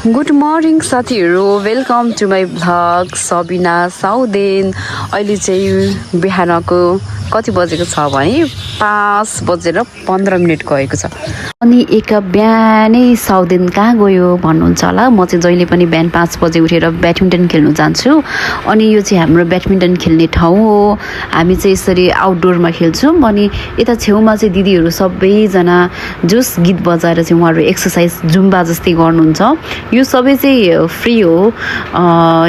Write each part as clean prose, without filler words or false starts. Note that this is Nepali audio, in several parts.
गुड मर्निङ साथीहरू, welcome to my vlog Sabina Sauden. अहिले चाहिँ बिहानको कति बजेको छ भने 5:15 गएको छ। अनि एक बिहानै साउदेन कहाँ गयो भन्नुहुन्छ होला। म चाहिँ जहिले पनि बिहान 5 बजे उठेर ब्याडमिन्टन खेल्नु जान्छु। अनि यो चाहिँ हाम्रो ब्याडमिन्टन खेल्ने ठाउँ हो। हामी चाहिँ यसरी आउटडोरमा खेल्छौँ। अनि यता छेउमा चाहिँ दिदीहरू सबैजना जोस गीत बजाएर चाहिँ उहाँहरू एक्सर्साइज जुम्बा जस्तै गर्नुहुन्छ। यो सबै चाहिँ फ्री हो,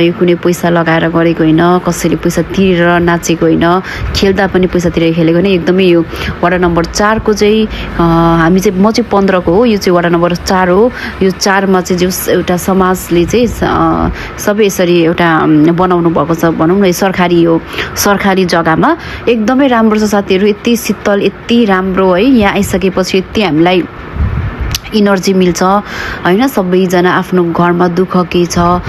यो कुनै पैसा लगाएर गरेको होइन, कसैले पैसा तिरेर नाचेको होइन, खेल्दा पनि पैसा तिरेर खेलेको होइन। एकदमै यो वडा नम्बर 4 को चाहिँ हामी चाहिँ म चाहिँ 15 को हो, यो चाहिँ वडा नम्बर 4 हो। यो 4 मा चाहिँ जो एउटा समाजले चाहिँ सबै यसरी एउटा बनाउनु भएको छ भनौँ न। सरकारी जग्गामा एकदमै राम्रो छ साथीहरू। यति शीतल, यति राम्रो है। यहाँ आइसकेपछि यति हामीलाई इनर्जी मिल्छ हैन। सबैजना आफ्नो घरमा दुःख के छ,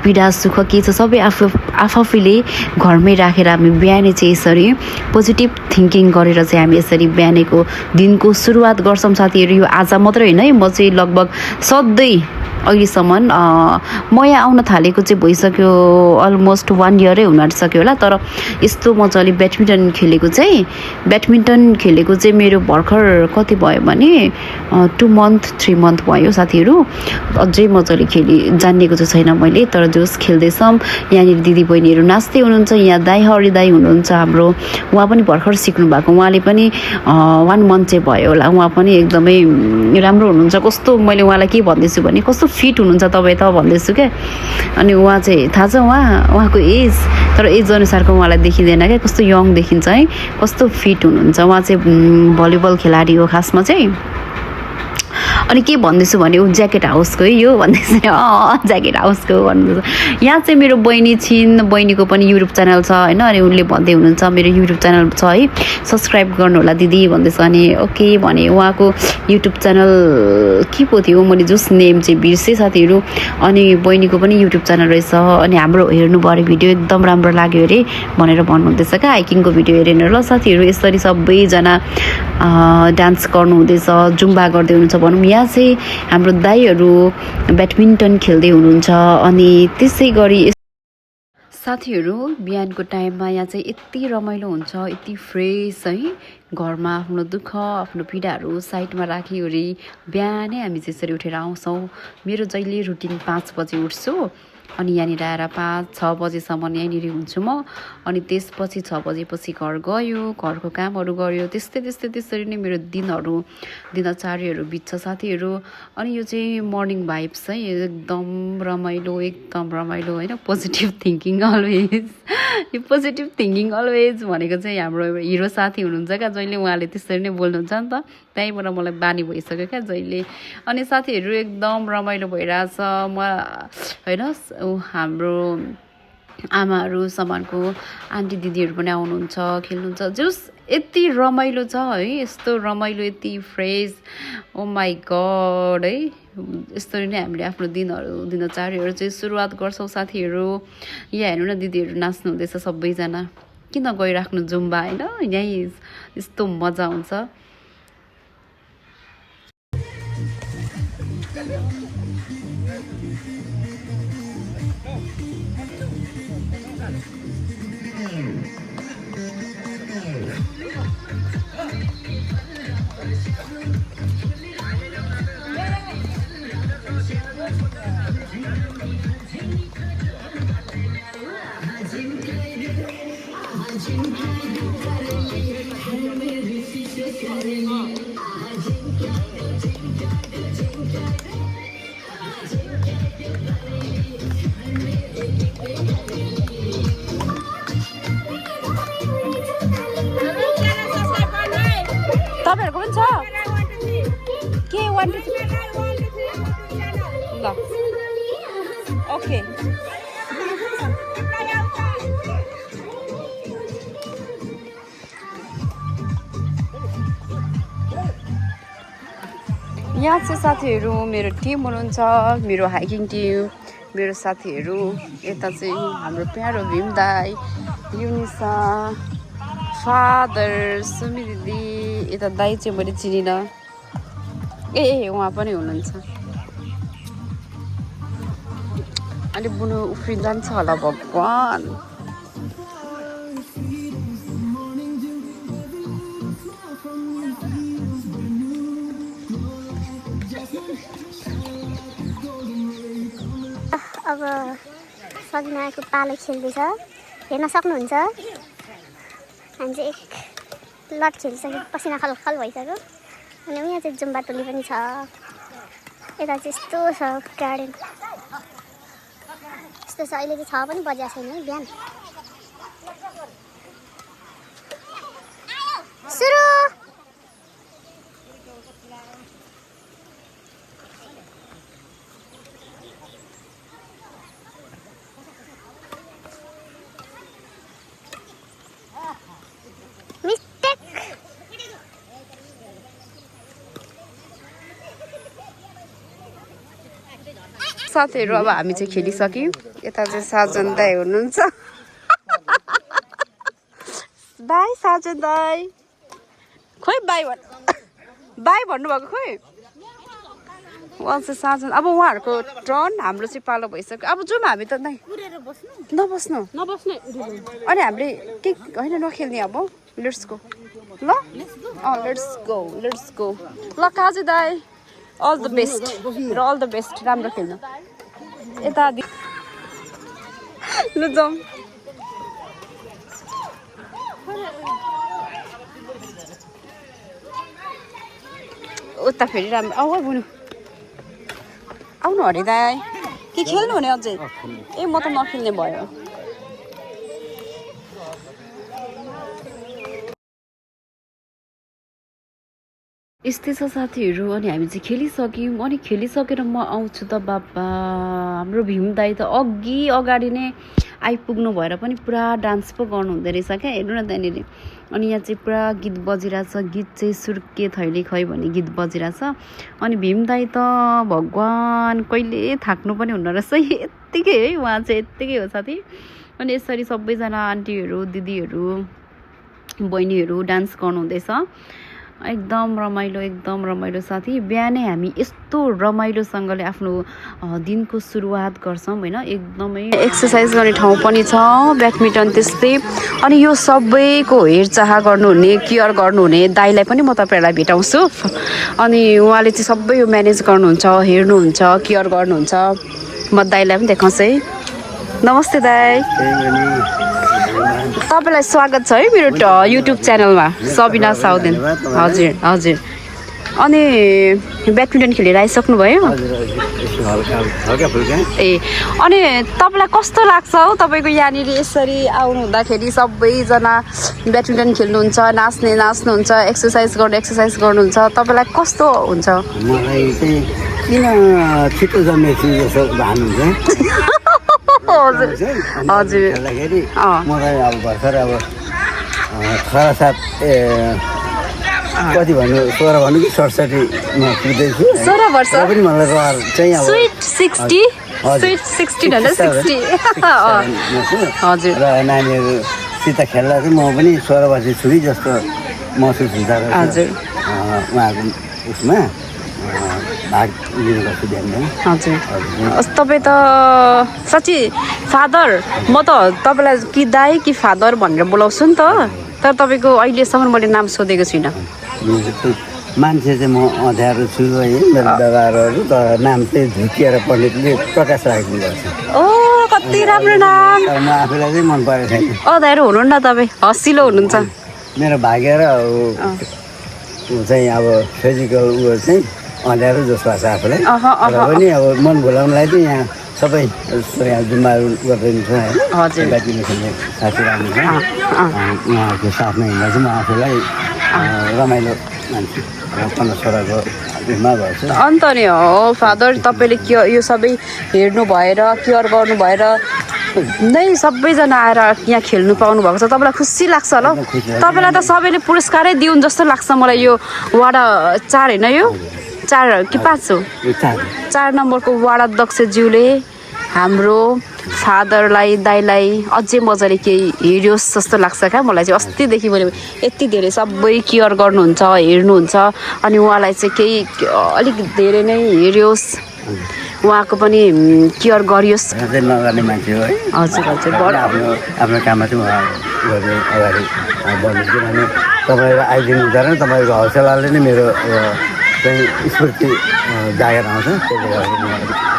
पीडा सुख के छ, सबै आफैले घरमै राखेर हामी बिहानै चाहिँ यसरी पोजिटिभ थिङ्किङ गरेर चाहिँ हामी यसरी बिहानको दिनको सुरुवात गर्छौँ साथीहरू। यो आज मात्रै होइन है, म चाहिँ लगभग सधैँ अहिलेसम्म म यहाँ आउन थालेको चाहिँ भइसक्यो अलमोस्ट 1 इयरै हुन आँटिसक्यो होला। तर यस्तो मजाले ब्याडमिन्टन खेलेको चाहिँ मेरो भर्खर कति भयो भने 2 मन्थ 3 मन्थ भयो साथीहरू। अझै मजाले जान्नेको चाहिँ छैन मैले, तर जोस खेल्दैछौँ। यहाँनिर दिदी बहिनीहरू नाच्दै हुनुहुन्छ। यहाँ दाई दाई हुनुहुन्छ हाम्रो, उहाँ पनि भर्खर सिक्नु भएको। उहाँले पनि 1 मन्थ चाहिँ भयो होला। उहाँ पनि एकदमै राम्रो हुनुहुन्छ। कस्तो मैले उहाँलाई के भन्दैछु भने कस्तो फिट हुनुहुन्छ तपाईँ त भन्दैछु क्या। अनि उहाँ चाहिँ थाहा छ उहाँको एज, तर एज अनुसारको उहाँलाई देखिँदैन क्या, कस्तो यङ देखिन्छ है, कस्तो फिट हुनुहुन्छ। उहाँ चाहिँ भलिबल खेलाडी हो खासमा चाहिँ। अनि के भन्दैछु भने ऊ ज्याकेट हाउसको है यो भन्दैछ। ज्याकेट हाउसको भन्दैछ। यहाँ चाहिँ मेरो बहिनी छिन्, बहिनीको पनि युट्युब च्यानल छ होइन। अनि उनले भन्दै हुनुहुन्छ मेरो युट्युब च्यानल छ है, सब्सक्राइब गर्नु होला दिदी भन्दैछ। अनि ओके भने उहाँको युट्युब च्यानल के पो थियो, मैले जस नेम चाहिँ बिर्सेँ साथीहरू। अनि बहिनीको पनि युट्युब च्यानल रहेछ। अनि हाम्रो हेर्नु पऱ्यो भिडियो, एकदम राम्रो लाग्यो अरे भनेर भन्नुहुँदैछ क्या। हाइकिङको भिडियो हेरेर ल साथीहरू। यसरी सबैजना डान्स गर्नुहुँदैछ, जुम्बा गर्दै हुनुहुन्छ भनौँ। यहाँ चाहिँ हाम्रो दाईहरू ब्याडमिन्टन खेल्दै हुनुहुन्छ। अनि त्यसै गरी साथीहरू बिहानको टाइममा यहाँ चाहिँ यति रमाइलो हुन्छ, यति फ्रेस है। घरमा आफ्नो दुःख आफ्नो पीडाहरू साइडमा राखिवरी बिहानै हामी त्यसरी उठेर आउँछौँ। मेरो जहिले रुटिन 5 बजे उठ्छु। अनि यहाँनिर आएर 5-6 बजेसम्म यहीँनिर हुन्छु म। अनि त्यसपछि 6 बजेपछि घर गयो, घरको कामहरू गऱ्यो। त्यसरी नै मेरो दिनचर्याहरू बित्छ साथीहरू। अनि यो चाहिँ मर्निङ भाइब्स है, एकदम रमाइलो होइन। पोजिटिभ थिङ्किङ अलवेज, यो पोजिटिभ थिङ्किङ अलवेज भनेको चाहिँ हाम्रो हिरो साथी हुनुहुन्छ क्या। जहिले उहाँले त्यसरी नै बोल्नुहुन्छ नि त, त्यहीँबाट मलाई बानी भइसक्यो क्या जहिले। अनि साथीहरू एकदम रमाइलो भइरहेछ म होइन। हाम्रो आमाहरू समानको आन्टी दिदीहरू पनि आउनुहुन्छ, खेल्नुहुन्छ। जस यति रमाइलो छ है, यस्तो रमाइलो, यति फ्रेस, ओ माई गड है। यसरी नै हामीले आफ्नो दिनचर्याहरू चाहिँ सुरुवात गर्छौँ साथीहरू। यहाँ हेर्नु न दिदीहरू नाच्नु हुँदैछ सबैजना। किन गइराख्नु जुम्बा होइन, यहीँ यस्तो मजा आउँछ। तपाईँहरूको पनि छ के 1 2 3 ल ओके। यहाँ चाहिँ साथीहरू मेरो टिम हुनुहुन्छ, मेरो हाइकिङ टिम, मेरो साथीहरू। यता चाहिँ हाम्रो प्यारो भीम दाई, युनिसा, फादर, सुमी दिदी। यता दाई चाहिँ मैले चिनिनँ, ए उहाँ पनि हुनुहुन्छ। अनि बुनु उफ्रिन जान्छ होला भगवान अब सबिनाको पालो खेल्दैछ हेर्न सक्नुहुन्छ हामी चाहिँ एक लट खेलिसक्यो पसिना खलखल भइसक्यो अनि यहाँ चाहिँ जुम्बा टोली पनि छ यता चाहिँ यस्तो छ गार्डन यस्तो छ अहिले चाहिँ 6 पनि बजेको छैन है बिहान सुरु साथीहरू अब हामी चाहिँ खेलिसक्यौँ यता चाहिँ साजन दाई हुनुहुन्छ बाई साजन दाई खोइ बाई भन्नुभएको खोइ उहाँ चाहिँ साजन अब उहाँहरूको टर्न हाम्रो चाहिँ पालो भइसक्यो अब जाउँ हामी त नै नबस्नु अनि हामीले के होइन नखेल्ने अब लेट्स गो ल लेट्स गो ल काजु दाई अल द बेस्ट र अल द बेस्ट राम्रो खेल्नु यता ल जाउँ उता फेरि राम्रो आऊ बुनु आउनु अरे दाइ के खेल्नु हुने अझै ए म त नखेल्ने भयो यस्तै छ साथीहरू अनि हामी चाहिँ खेलिसक्यौँ अनि खेलिसकेर म आउँछु त बाबा हाम्रो भीम दाई त अगाडि नै आइपुग्नु भएर पनि पुरा डान्स पो गर्नु हुँदो रहेछ क्या हेर्नु न त्यहाँनिर अनि यहाँ चाहिँ पुरा गीत बजिरहेछ गीत चाहिँ सुर्के थैली खै भन्ने गीत बजिरहेछ अनि भीम दाई त भगवान कहिले थाक्नु पनि हुन्न रहेछ यत्तिकै है उहाँ चाहिँ यत्तिकै हो साथी अनि यसरी सबैजना आन्टीहरू दिदीहरू बहिनीहरू डान्स गर्नुहुँदैछ एकदम रमाइलो साथी बिहानै हामी यस्तो रमाइलोसँगले आफ्नो दिनको सुरुवात गर्छौँ होइन एकदमै एक्सर्साइज गर्ने ठाउँ पनि छ ब्याडमिन्टन त्यस्तै अनि यो सबैको हेरचाह गर्नुहुने केयर गर्नुहुने दाइलाई पनि म तपाईँहरूलाई भेटाउँछु अनि उहाँले चाहिँ सबै यो म्यानेज गर्नुहुन्छ हेर्नुहुन्छ केयर गर्नुहुन्छ म दाइलाई पनि देखाउँछु है नमस्ते दाइ तपाईँलाई स्वागत छ है मेरो युट्युब च्यानलमा सबिना साउदेन हजुर अनि ब्याडमिन्टन खेलेर आइसक्नुभयो ए अनि तपाईँलाई कस्तो लाग्छ हौ तपाईँको यहाँनिर यसरी आउनु हुँदाखेरि सबैजना ब्याडमिन्टन खेल्नुहुन्छ नाच्नुहुन्छ एक्सर्साइज गर्नुहुन्छ तपाईँलाई कस्तो हुन्छ मलाई चाहिँ किन छिटो जन्मेछु जस्तो भानुहुन्छ हजुर खेल्दाखेरि मलाई अब भर्खर अब 6-7 कति भन्नु 16 भन्नु कि 67मा पुग्दैछु 16 वर्ष पनि मलाई रहर चाहिँ अब स्विट 60 हजुर र नानीहरूसित खेल्दा चाहिँ म पनि 16 वर्ष छु कि जस्तो महसुस हुन्छ हजुर उहाँको उसमा भाग लिनुपर्छ बिहान हजुर तपाईँ त साँच्ची फादर म त तपाईँलाई कि दाइ कि फादर भनेर बोलाउँछु नि त तर तपाईँको अहिलेसम्म मैले नाम सोधेको छुइनँ मान्छे चाहिँ म अँध्यारो छु है मेरो व्यवहारहरू तर नाम चाहिँ झुकिएर पण्डितले प्रकाश राखिदिनु गर्छ ओ कति राम्रो नाम तर म आफूलाई चाहिँ मन परेको छैन अँध्यारो हुनुहुन्न तपाईँ हँसिलो हुनुहुन्छ मेरो भाग्य र चाहिँ अब फिजिकल उयो चाहिँ अँध्यारो जस्तो लाग्छ आफूलाई र पनि अब मन भुलाउनलाई चाहिँ यहाँ सबै यहाँ जुम्बाहरू गरिदिनु छ होइन ब्याडमिन्टन खेल्ने साथी राम्रो छ उहाँहरूको साथमा हिँड्दा चाहिँ म आफूलाई रमाइलो मान्छु 15-16को उमेरमा गर्छु अन्त नि हो फादर तपाईँले यो सबै हेर्नु भएर केयर गर्नु भएर नै सबैजना आएर यहाँ खेल्नु पाउनु भएको छ तपाईँलाई खुसी लाग्छ ल तपाईँलाई त सबैले पुरस्कारै दिउन् जस्तो लाग्छ मलाई यो वडा 4 होइन यो 4 कि 5 हो 4 नम्बरको वडा अध्यक्षज्यूले हाम्रो फादरलाई दाइलाई अझै मजाले केही हेरियोस् जस्तो लाग्छ क्या मलाई चाहिँ अस्तिदेखि मैले यति धेरै सबै केयर गर्नुहुन्छ हेर्नुहुन्छ अनि उहाँलाई चाहिँ केही अलिक धेरै नै हेरियोस् उहाँको पनि केयर गरियोस् चाहिँ नगर्ने मान्छे हो है हजुर हजुर आफ्नो आफ्नो काममा चाहिँ उहाँ गर्ने अगाडि बढ्नु किनभने तपाईँहरू आइदिनु हुँदैन तपाईँहरूको हौसलाले नै मेरो चाहिँ स्फूर्ति जागेर आउँछ त्यसले गर्दा म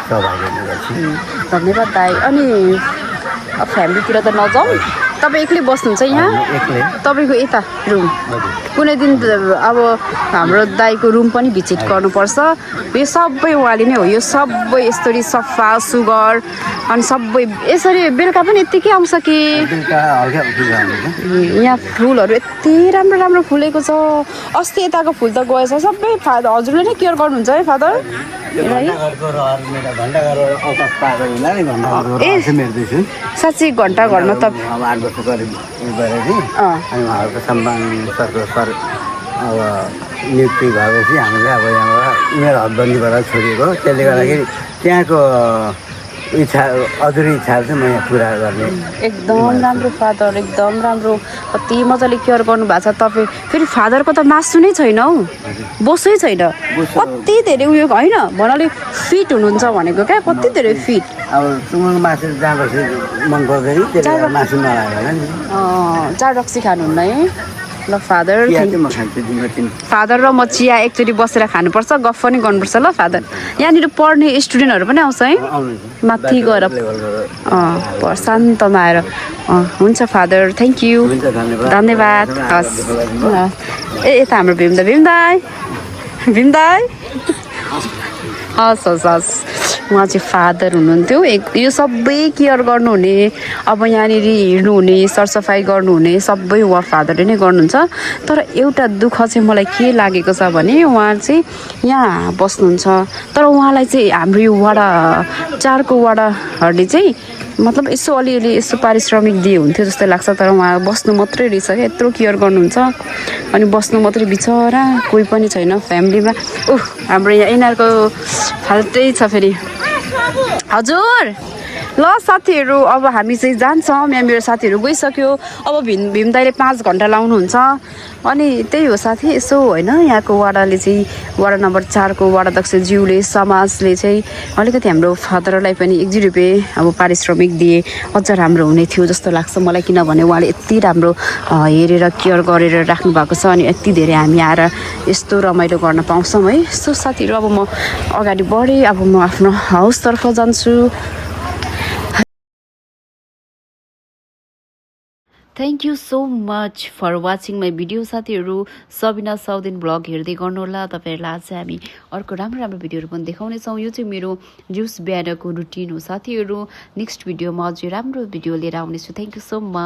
सहभागी हुने गर्छु धन्यवाद दाइ अनि फ्यामिलीतिर त नजाउँ तपाईँ एक्लै बस्नुहुन्छ यहाँ एक्लै तपाईँको यता रुम कुनै दिन अब हाम्रो दाइको रुम पनि भिजिट गर्नुपर्छ यो सबै उहाँले नै हो यो सबै यस्तरी सफा सुगर अनि सबै यसरी बेलुका पनि यत्तिकै आउँछ कि बेलुका हल्का पूजा हुन्छ यहाँ फुलहरू यति राम्रो राम्रो फुलेको छ अस्ति यताको फुल त गएछ सबै फादर हजुरले नै केयर गर्नुहुन्छ है फादर घन्टाघरको रहर मेरो घन्टाघर अवकाश पाएको हुनाले घन्टाघरको रहर चाहिँ मेट्दैछु साँच्चै घन्टा घरमा त अब 8 वर्ष करिब गरेँ कि अनि उहाँहरूको सम्मान सर अब नियुक्ति भएपछि हामीले अब यहाँबाट उमेर हदबन्दीबाट छोडिएको त्यसले गर्दाखेरि त्यहाँको इच्छा अधुरी इच्छाहरू चाहिँ म यहाँ पुरा गर्ने एकदम राम्रो फादर एकदम राम्रो कति मजाले केयर गर्नु भएको छ तपाईँ फेरि फादरको त मासु नै छैन हौ बोसै छैन कति धेरै उयो होइन भन्नाले फिट हुनुहुन्छ भनेको क्या कति धेरै फिट अब सुँगुरको मासु जहाँ बसी मन पर्दैन त्यसले गर्दा मासु नलाग्यो होला नि चाड रक्सी खानुहुन्न है ल फादर चिया चाहिँ म खान्छु दिनमा 3 फादर र म चिया एकचोटि बसेर खानुपर्छ गफ पनि गर्नुपर्छ ल फादर यहाँनिर पढ्ने स्टुडेन्टहरू पनि आउँछ है आउनुहुन्छ माथि गएर शान्तमा आएर हुन्छ फादर थ्याङ्क यू हुन्छ धन्यवाद हस् ल यता हाम्रो भीम दाई हस् हस् हस् उहाँ चाहिँ फादर हुनुहुन्थ्यो यो सबै केयर गर्नुहुने अब यहाँनिर हिँड्नुहुने सरसफाइ गर्नुहुने सबै उहाँ फादरले नै गर्नुहुन्छ तर एउटा दुःख चाहिँ मलाई के लागेको छ भने उहाँ चाहिँ यहाँ बस्नुहुन्छ तर उहाँलाई चाहिँ हाम्रो यो वडा 4को वडाहरूले चाहिँ मतलब यसो अलिअलि यसो पारिश्रमिक दिए हुन्थ्यो जस्तो लाग्छ तर उहाँ बस्नु मात्रै रहेछ क्या यत्रो केयर गर्नुहुन्छ अनि बस्नु मात्रै बिचरा कोही पनि छैन फ्यामिलीमा हाम्रो यहाँ यिनीहरूको फाल्टै छ फेरि हजुर ल साथीहरू अब हामी चाहिँ जान्छौँ यहाँ मेरो साथीहरू गइसक्यो अब भीम दाइले 5 घन्टा लाउनुहुन्छ अनि त्यही हो साथी यसो होइन यहाँको वडाले चाहिँ वडा नम्बर 4को वडाध्यक्षज्यूले समाजले चाहिँ अलिकति हाम्रो फादरलाई पनि 1-2 रुपियाँ अब पारिश्रमिक दिए अझ राम्रो हुने थियो जस्तो लाग्छ मलाई किनभने उहाँले यति राम्रो हेरेर केयर गरेर राख्नु भएको छ अनि यति धेरै हामी आएर यस्तो रमाइलो गर्न पाउँछौँ है यस्तो साथीहरू अब म अगाडि बढेँ अब म आफ्नो हाउसतर्फ जान्छु thank you so much for watching my video साथीहरू सबिना साउदिन ब्लग हेर्दै गर्नुहोला तपाईँहरूलाई आज हामी अर्को राम्रो राम्रो भिडियोहरू पनि देखाउनेछौँ यो चाहिँ मेरो ज्युस बिहानको रुटिन हो साथीहरू नेक्स्ट भिडियोमा अझै राम्रो भिडियो लिएर आउनेछु थ्याङ्क यू सो मच